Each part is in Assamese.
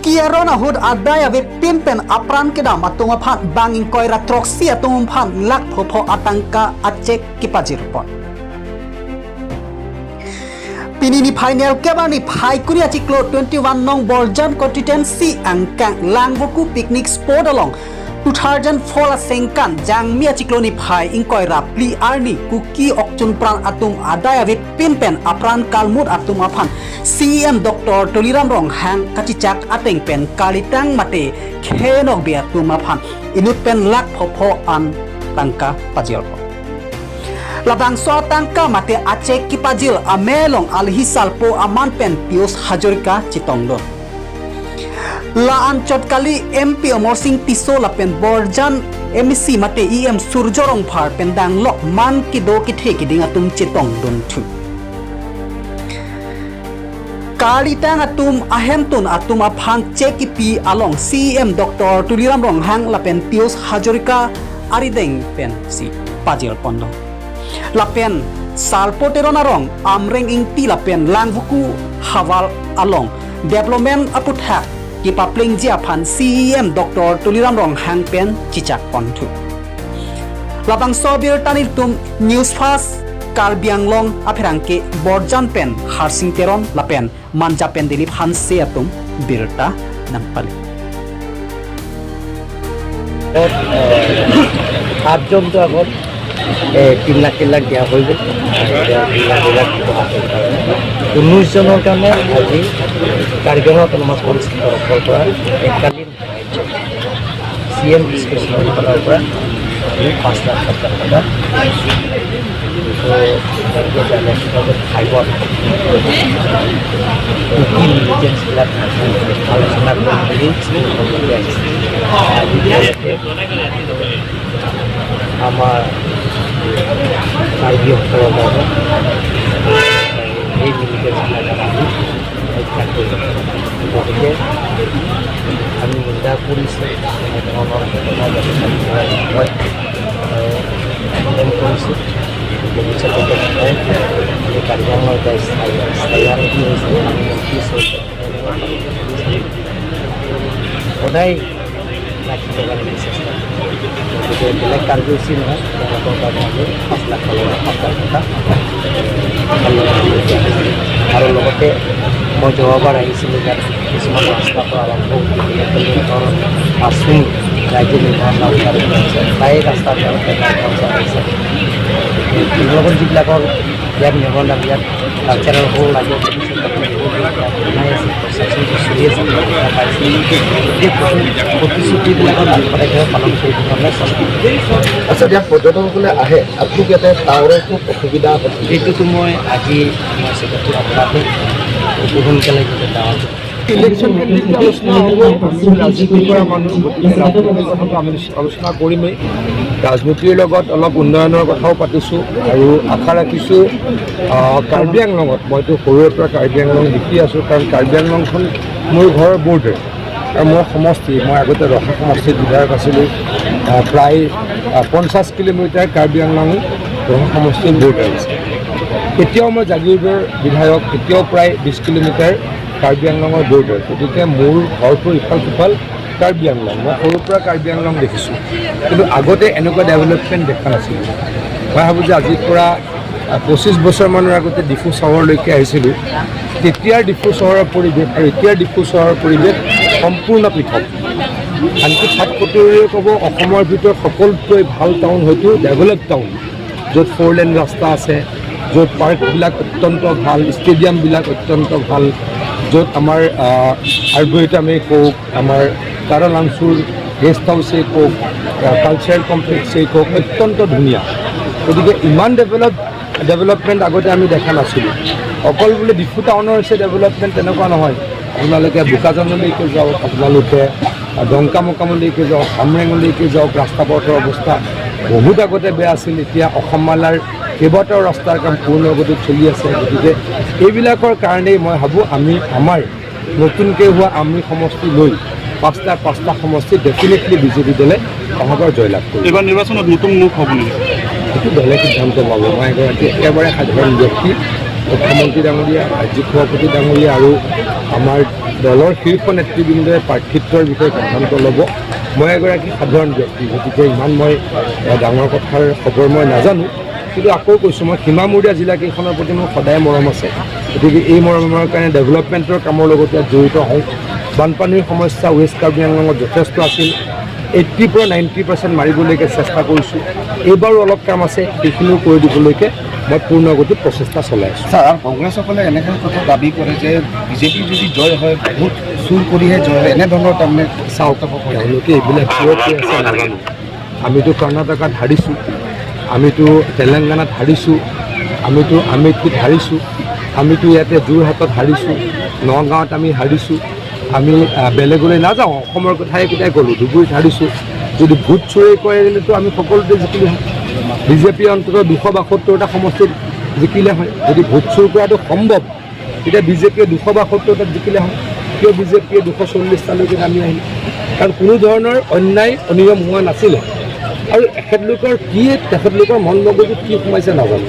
Kuki aron ahut adaya ve pimpen apran kedam atung aphan banging koira troksi atung phan lak phopho atangka achek kipajir pon. Pinini final kebani phai kuri achiklo 21 nong Borjan constituency angkang Langvoku picnic spot along 2004 sengkan jangmi achiklo ni phai ingkoi rapli arni kuki okchun pran atum adaya ve pimpen apran kalmut atum aphan CM Dr. Tuliram Rong hang kachichak ateng pen kalitang mate khenok be atum aphan inut pen lak phopho an tangka pajil. Labang so tangka mate acek kipajil amelong alhisal po aman pen Pius Hazarika chitongdo. La anchot kali MP Amar Singh Tiso la pen Borjan MEC mate EM Surjorong phar pen dang lok man ki do ki the ki ding atum chitong dun thu. Kalitang atum ahemtun atum aphang cheki pi along CM Dr. Tuliram Rong hang la pen Pius Hazarika arideng pen si pajil pondo. Lapen salpoterona rong amreng ingti lapen langvuku hawal along development aputha ki papling jia phan CEM Dr. Tuliram Rong hang pen chichak ponthu. Labang sobir tanil tum news fast Karbi Anglong apherangke Borjan pen Harsing Teron lapen manja pen Dilip Hanse atum birta nampali. সাতজনটো আগত 3 লাখ 3 লাখ দিয়া হৈ গ'ল। এতিয়া 2 লাখ 2 লাখ দিব আছে কাৰণে 19জনৰ কাৰণে আজি কাৰ্বি আংলং অট'নমাছ কাউন্সিল তৰফৰ পৰা এককালীন সাহাৰ্য চি এম ডিছক্ৰিশ্যনাৰী ফাণ্ডৰ পৰা আমি 5 লাখ 5 লাখ টকা, তেওঁলোকে জানে 2005ত কুকি মিলিটেণ্টছবিলাক আলোচনা কৰি মেলি স্কুলখনলৈ আহিছে। আজি তেওঁলোকে আমাৰ কাৰ্বিসকলৰ লগত এই মিলিটেণ্টছবিলাক আহি হত্যা কৰিলে। গতিকে আমি নিন্দা কৰিছোঁ, এনেধৰণৰ ঘটনা যাতে নহয় আৰু কণ্ডেম কৰিছোঁ। ভৱিষ্যতে নহয়। আমি কাৰ্বি আংলঙৰ এটা স্থায়ী স্থায়ী শান্তি হৈছে। আমি পিছ হৈছে সদায় ৰাখিবৰ কাৰণে আমি চেষ্টা কৰিম। গতিকে বেলেগ কাৰ্যসূচী নহয়, তেওঁলোকৰ কাৰণে আমি 5 লাখ টকা 5 লাখ টকা আৰু লগতে মই যোৱাবাৰ আহিছিলোঁ, ইয়াত কিছুমান ৰাস্তাৰ পৰা আৰম্ভ কৰি আঁচনি ৰাজ্য নিৰ্মাণ হৈছে, প্ৰায় ৰাস্তাৰ আহিছে। তেওঁলোকৰ যিবিলাকৰ ইয়াত মেমৰেণ্ডাম, ইয়াত কালচাৰেল হল লাগে, বনাই আছে, কনষ্ট্ৰাকশ্যনটো চলি আছে, পাইছে। গতিকে প্ৰতিশ্ৰুতিবিলাকত আমি সদায় পালন কৰিবৰ কাৰণে চেষ্টা কৰিম। আচ্ছা, ইয়াত পৰ্যটকসকলে আহে, আপোনালোক ইয়াতে টাৱাৰৰ খুব অসুবিধা। সেইটোতো মই আজি আমাৰ ছেক্ৰেটাৰী আপোনাক অতি সোনকালে যাতে টাৱাৰটো ইলেকশ্যন কেন্দ্ৰিক আলোচনা হ'ব। আমি ৰাজনীতি কৰা মানুহ, গতিকে ৰাজনীতিৰ কথাটো আমি আলোচনা কৰিমেই। ৰাজনীতিৰ লগত অলপ উন্নয়নৰ কথাও পাতিছোঁ আৰু আশা ৰাখিছোঁ কাৰ্বি আংলঙত, মইতো সৰুৰে পৰা কাৰ্বি আংলং দেখি আছোঁ, কাৰণ কাৰ্বি আংলংখন মোৰ ঘৰৰ বৰ্ডাৰ আৰু মোৰ সমষ্টি। মই আগতে ৰহা সমষ্টিত বিধায়ক আছিলোঁ। প্ৰায় 50 কিলোমিটাৰ কাৰ্বি আংলং ৰহা সমষ্টিৰ বৰ্ডাৰ আছে। এতিয়াও মই জাগিৰোডৰ বিধায়ক, এতিয়াও প্ৰায় 20 কিলোমিটাৰ কাৰ্বি আংলঙৰ বৰ্ডাৰ। গতিকে মোৰ ঘৰটো ইফাল সিফাল কাৰ্বি আংলং। মই সৰুৰ পৰা কাৰ্বি আংলং দেখিছোঁ, কিন্তু আগতে এনেকুৱা ডেভেলপমেণ্ট দেখা নাছিলোঁ। মই ভাবোঁ যে আজিৰ পৰা 25 বছৰমানৰ আগতে ডিফু চহৰলৈকে আহিছিলোঁ। তেতিয়াৰ ডিফু চহৰৰ পৰিৱেশ আৰু এতিয়াৰ ডিফু চহৰৰ পৰিৱেশ সম্পূৰ্ণ পৃথক। আনকি ফাট কটৰিয়ে ক'ব, অসমৰ ভিতৰত সকলোতকৈ ভাল টাউন হয়তো ডেভেলপ টাউন, য'ত ফ'ৰ লেন ৰাস্তা আছে, য'ত পাৰ্কবিলাক অত্যন্ত ভাল, ষ্টেডিয়ামবিলাক অত্যন্ত ভাল, য'ত আমাৰ আৰ্বৰিটামেই কওক, আমাৰ তাৰালাংচুৰ গেষ্ট হাউচেই কওক, কালচাৰেল কমপ্লেক্সেই কওক, অত্যন্ত ধুনীয়া। গতিকে ইমান ডেভেলপমেণ্ট আগতে আমি দেখা নাছিলোঁ। অকল বোলে ডিফু টাউনৰ হৈছে ডেভেলপমেণ্ট, তেনেকুৱা নহয়। আপোনালোকে বোকাজানলৈকে যাওক, আপোনালোকে ডংকামোকামলৈকে যাওক, হামৰেঙলৈকে যাওক, ৰাস্তা পথৰ অৱস্থা বহুত আগতে বেয়া আছিল। এতিয়া অসমমালাৰ কেইবাটাও ৰাস্তাৰ কাম পূৰ্ণ গতিত চলি আছে। গতিকে এইবিলাকৰ কাৰণেই মই ভাবোঁ, আমি আমাৰ নতুনকৈ হোৱা আমৰি সমষ্টি লৈ পাঁচটা পাঁচটা সমষ্টি ডেফিনেটলি বিজেপি দলে অহাবাৰ জয়লাভ কৰিব। এইবাৰ নিৰ্বাচনত নতুন মুখ হ'ব নেকি? সেইটো দলে সিদ্ধান্ত ল'ব। মই এগৰাকী একেবাৰে সাধাৰণ ব্যক্তি। মুখ্যমন্ত্ৰী ডাঙৰীয়া, ৰাজ্যিক সভাপতি ডাঙৰীয়া আৰু আমাৰ দলৰ শীৰ্ষ নেতৃবৃন্দই প্ৰাৰ্থিত্বৰ বিষয়ে সিদ্ধান্ত ল'ব। মই এগৰাকী সাধাৰণ ব্যক্তি, গতিকে ইমান মই ডাঙৰ কথাৰ খবৰ মই নাজানো। কিন্তু আকৌ কৈছোঁ, মই সীমামূৰীয়া জিলাকেইখনৰ প্ৰতি মোৰ সদায় মৰম আছে। গতিকে এই মৰমৰ কাৰণে ডেভেলপমেণ্টৰ কামৰ লগত ইয়াত জড়িত হওঁ। বানপানীৰ সমস্যা ৱেষ্ট কাৰ্বি আংলঙত যথেষ্ট আছিল। 80ৰ পৰা 90% মাৰিবলৈকে চেষ্টা কৰিছোঁ। এইবাৰো অলপ কাম আছে, সেইখিনিও কৰি দিবলৈকে মই পূৰ্ণ গতিত প্ৰচেষ্টা চলাই আছোঁ। ছাৰ, আৰু কংগ্ৰেছসকলে এনেকৈ কথা দাবী কৰে যে বিজেপি যদি জয় হয়, ভোট চুৰ কৰিহে জয় হয়, এনেধৰণৰ তাৰমানে চাওক, তেওঁলোকে এইবিলাক কিয় কৈ আছে নাজানো। আমিতো কৰ্ণাটকাত হাৰিছোঁ, আমিতো তেলেংগানাত হাৰিছোঁ, আমিতো আমেথিত হাৰিছোঁ, আমিতো ইয়াতে যোৰহাটত হাৰিছোঁ, নগাঁৱত আমি হাৰিছোঁ। আমি বেলেগলৈ নাযাওঁ, অসমৰ কথাই কেইটাই ক'লোঁ। ধুবুৰীত হাৰিছোঁ। যদি ভোট চুৰি কৰিলেতো আমি সকলোতে জিকিলোঁ হয়। বিজেপি অন্ততঃ 272টা সমষ্টিত জিকিলে হয়। যদি ভোট চুৰ কৰাটো সম্ভৱ, তেতিয়া বিজেপিয়ে 272টাত জিকিলে হয়। কিয় বিজেপিয়ে 240টালৈকে নামি আহিল? কাৰণ কোনো ধৰণৰ অন্যায় অনিয়ম হোৱা নাছিলে। আৰু এখেতলোকৰ কি, তেখেতলোকৰ মন মগজুত কি সোমাইছে নাজানো।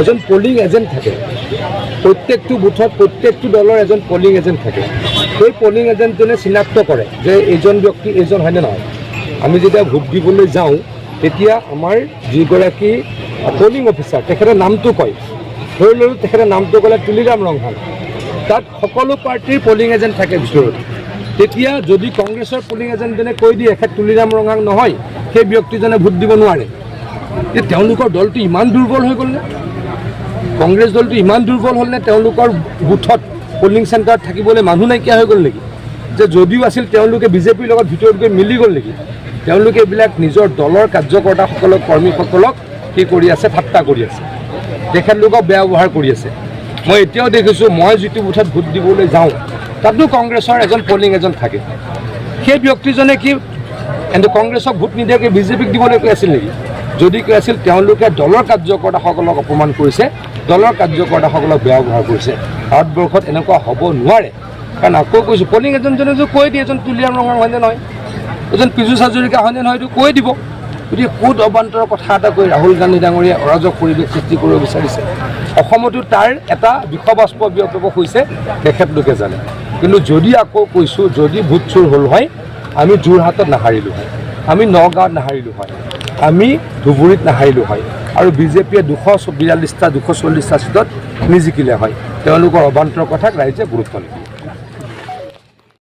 এজন পলিং এজেণ্ট থাকে প্ৰত্যেকটো বুথত, প্ৰত্যেকটো দলৰ এজন পলিং এজেণ্ট থাকে। সেই পলিং এজেণ্টজনে চিনাক্ত কৰে যে এইজন ব্যক্তি এইজন হয়নে নহয়। আমি যেতিয়া ভোট দিবলৈ যাওঁ, তেতিয়া আমাৰ যিগৰাকী পলিং অফিচাৰ, তেখেতৰ নামটো কয়। ধৰি ল'লোঁ তেখেতৰ নামটো ক'লে তুলিৰাম ৰংহাং। তাত সকলো পাৰ্টীৰ পলিং এজেণ্ট থাকে ভিতৰত। তেতিয়া যদি কংগ্ৰেছৰ পলিং এজেণ্টজনে কৈ দিয়ে এখেত তুলিৰাম ৰংহাং নহয়, সেই ব্যক্তিজনে ভোট দিব নোৱাৰে। যে তেওঁলোকৰ দলটো ইমান দুৰ্বল হৈ গ'লনে? কংগ্ৰেছ দলটো ইমান দুৰ্বল হ'লনে? তেওঁলোকৰ বুথত, পলিং চেণ্টাৰত থাকিবলৈ মানুহ নাইকিয়া হৈ গ'ল নেকি? যে যদিও আছিল, তেওঁলোকে বিজেপিৰ লগত ভিতৰত গৈ মিলি গ'ল নেকি? তেওঁলোকে এইবিলাক নিজৰ দলৰ কাৰ্যকৰ্তাসকলক, কৰ্মীসকলক কি কৰি আছে? ঠাট্টা কৰি আছে, তেখেতলোকক বেয়া ব্যৱহাৰ কৰি আছে। মই এতিয়াও দেখিছোঁ, মই যিটো বুথত ভোট দিবলৈ যাওঁ, তাতো কংগ্ৰেছৰ এজন পলিং এজেণ্ট থাকে। সেই ব্যক্তিজনে কি কিন্তু কংগ্ৰেছক ভোট নিদিয়াকৈ বিজেপিক দিবলৈ কৈ আছিল নেকি? যদি কৈ আছিল, তেওঁলোকে দলৰ কাৰ্যকৰ্তাসকলক অপমান কৰিছে, দলৰ কাৰ্যকৰ্তাসকলক বেয়া ব্যৱহাৰ কৰিছে। ভাৰতবৰ্ষত এনেকুৱা হ'ব নোৱাৰে। কাৰণ আকৌ কৈছোঁ, পলিং এজেণ্টজনে যদি কৈ দিয়ে এজন তুলিৰাম ৰংহাং হয়নে নহয়, এজন পীযুষ হাজৰিকা হয়নে নহয়, এইটো কৈ দিব। গতিকে ক'ত অবান্তৰ কথা এটা কৈ ৰাহুল গান্ধী ডাঙৰীয়াই অৰাজক পৰিৱেশ সৃষ্টি কৰিব বিচাৰিছে। অসমতো তাৰ এটা বিষবাষ্প বিয়পাব হৈছে, তেখেতলোকে জানে। কিন্তু যদি, আকৌ কৈছোঁ, যদি ভোট চুৰ হ'ল হয়, আমি যোৰহাটত নাহাৰিলোঁ হয়, আমি নগাঁৱত নাহাৰিলোঁ হয়, আমি ধুবুৰীত নাহাৰিলোঁ হয় আৰু বিজেপিয়ে 242টা, 240টা চিটত নিজিকিলে হয়। তেওঁলোকৰ অবান্তৰ কথাক ৰাইজে গুৰুত্ব নিদিয়ে।